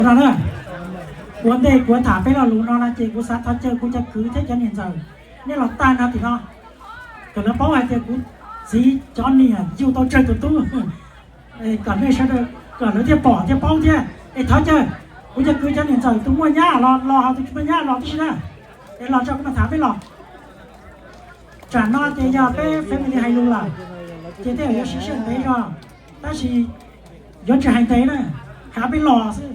No na, ua ntej kuv tham peb lo lus no no ces kuv xav thov caw kuv cov kwv thiab cov niam ntxawm, nej los tag nrho tim no, kom lawv paub hais tias kuv txiv cov niam yug tau tsawg tus tub, kom nej sawv daws, kom lawv thiaj pom thiaj paub thiab. Es thov caw kuv cov kwv cov niam ntxawm tus muaj nyab los los, ho tus tsis muaj nyab los tib si na, es los tso kuv mam tham peb los. Tsam no ces yog peb family hais lus lawm, ces tej zaum yuav siv sij hawm ntev zog, tab sis yuav tsis hais ntev na, hais peb los xwb.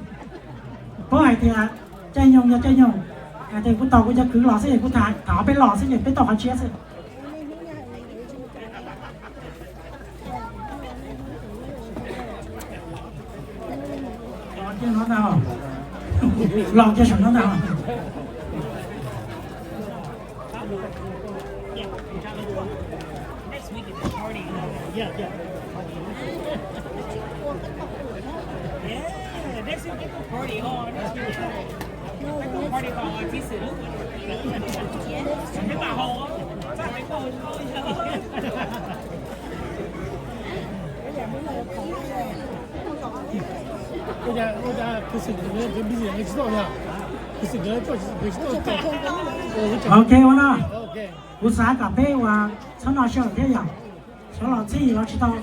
Paub hais tias caij nyoog yog caij nyoog, hais tias kuv tos kuv cov kwv los xwb es kuv tham peb los xwb ces peb tau qhov tshiab xwb. Los kiag saum no ntag. Ok ua no, kuv xav kom peb ua txhob no sij hawm thiab yom. Cov los txhij los tsis tau,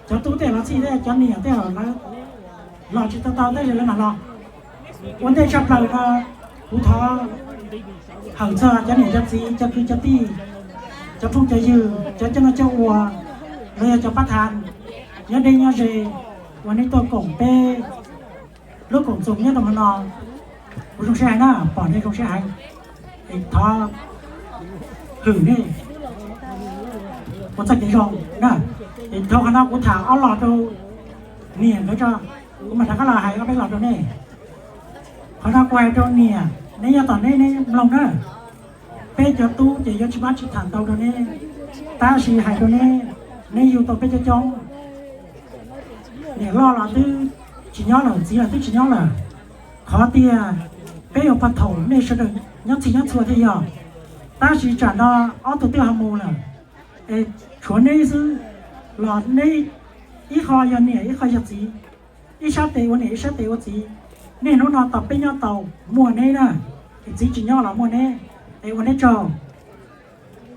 cov tub tej los txhij thiab cov niam tej lawv los tsis tau tau tab sis lawv mam los. Ua ntej tshaj plaws no kuv thov hawm txog cov niam cov txiv cov kwv cov tij, cov phooj cov ywg, cov coj noj coj ua, los yog cov pab thav nyob deb nyob ze uas nej tuaj koom peb lub koom txoos nyob rau hmo no. Kuv zoo siab hais na, pom nej zoo siab heev, es thov hwm nej ua txoj kev zoo na. Es dhau qhov no kuv tham ob los rau niam nkawd tso, kuv mam rov qab los hais ob peb los rau nej. Qhov no kuv hais rau niam, neb nyob tom neb neb mloog na. Peb cov tub ces yuav tsis pab tsis tham ntau rau neb, tab sis hais rau neb, neb yug tau peb coob coob, niam loj los twb tsis nyob lawm, txiv los twb tsis nyob lawm. Qhov tias peb ua pog thaum nej sawv daws nyob txhij nyob txhua thiaj yog, tab sis tsam no ob tug twb ho mus lawm, es tshuav neb xwb, los neb ib qho yog niam ib qho yog txiv, ib sab tes ua niam ib sab tes ua txiv. Niaj hnub no tos peb nyob tau muaj neb na, es txiv tsis nyob los muaj neb, es ua neb tsaug.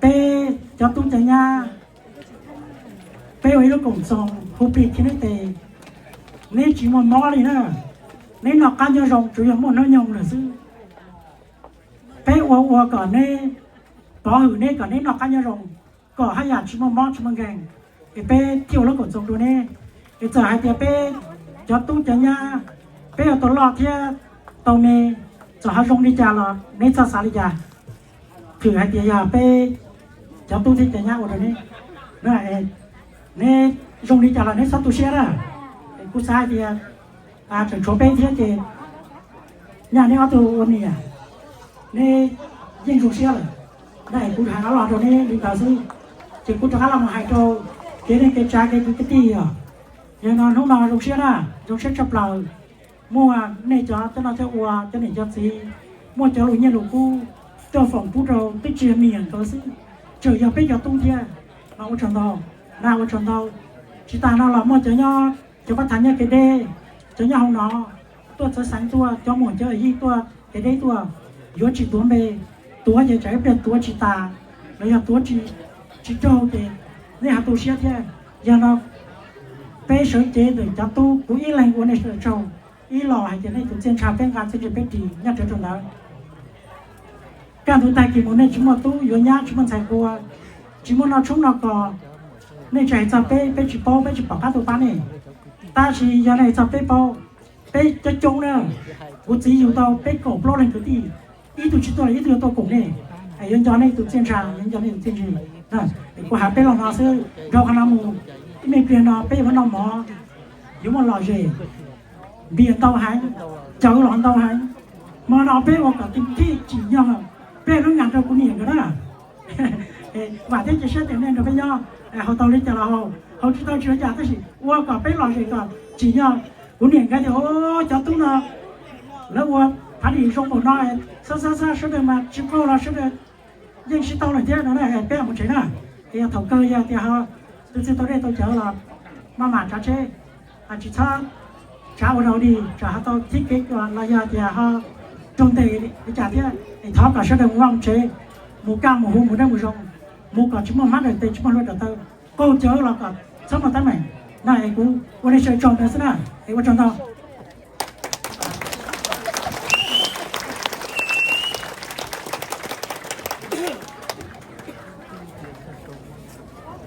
Peb cov tub cov nyab, peb ua ib lub koom txoos hu plig khi neb tes, neb tsis muaj mob li na. Neb noj qab nyob zoo tsuas yog muaj hnub nyoog lawm xwb. Peb ua ua kom neb, pov hwm neb kom neb noj qab nyob zoo, kom haj yam tsis muaj mob tsis muaj nkeeg, es peb thiaj ua lub koom txoos dua neb. Es txawm hais tias peb cov tub cov nyab, peb ua tau loj thiab tau me, txawm ho zoo li cas los neb txhob xav li cas. Hwm hais tias yog peb cov tub thiab cov nyab ua rau neb, neb zoo li cas los neb txhob tu siab na. Kuv xav hais tias tseem tshuav peb thiab ces nyaj neb ob tug ua niam, neb yeej zoo siab lawm. Na es kuv hais ob los rau neb li ntawd xwb, ces kuv rov qab los mus hais rau kev neej kev tsav kev kwv kev tij os. Yog no hnub no zoo siab na, zoo siab tshaj plaws, muaj nej cov coj noj coj ua, cov niam cov txiv, muaj cov lus nyiaj lus kub tuaj foom pub rau twb tsis yog niam nkawd xwb, tseem yog peb cov tub thiab. No ua tsaug ntau, na ua tsaug ntau. Tsis tas no los muaj cov nyob, cov pab thav nyob kev deb, cov nyob hauv no tuaj txawv xeev tuaj, cov muam cov yij tuaj kev deb tuaj, yuav tsis tuav npe, tuav ces tsam ib pliag tuav tsis tas, los yog tuav tsis raug ces nej ho tu siab thiab. Yog no peb sawv cev ntawm cov tub, kuv ib leeg ua nej sawv daws tsaug, ib los hais tias nej tus txiaj ntsha peb nqa txiaj ntsig peb ris nyob rau rau ntawd. Kaj ntug tag kis mus nej tsis muaj tub yuav nyab tsis muaj ntxhais qua, tsis muaj noj tshoob noj kos, nej tsis hais txog peb, peb tsis paub, peb tsis pom qab tuaj pab nej. Tab sis yog nej hais txog peb paub, peb coob coob na, kuv txiv yug tau peb kaum plaub leeg kwv tij, ib tug tsis tuaj los ib tug yuav tuaj koom nej, yuav nco nej tus txiaj ntsha, yuav nco nej tus txiaj ntsig. Kuv hais peb los no xwb, dhau qhov no mus, ib me pliag no peb yuav muab noj mov, yuav muaj lom zem, npias ntau heev, cawv los ntau heev. Hmo no peb ua kom tus thij tsim nyog peb lub ngas rau kuv niam nkawd na. Vam thiab cia siab tias nej nrog peb nyob, haus tau li cas los haus, haus tsis tau tsis ua cas, tab sis ua kom peb lom zem kom tsim nyog kuv niam nkawd tias cov tub no lawv ua phav dim zoo npaum no, xab xab xab sawv daws mas tsis qaug los sawv daws yeej sib tau lawm thiab no na. Peb mus tsev na, es yog thaum kawg yog tias ho tus txiv tau dej tau cawv los maj mam tsav tsheb, tsis txhob tshav ua rau dig, tsam ho tau thib kev los yog tias ho raug ntes li cas thiab es thov kom sawv daws mus vaj mus tsev, mus kaj mus huv, mus dawb mus zoo, mus kom tsis muaj hmab dawm tes, tsis muaj hlua dawm taw, qaug cawv los kom txhob muaj teeb meem. No es kuv ua nej sawv daws tsaug ntawd xwb na, es ua tsaug ntau.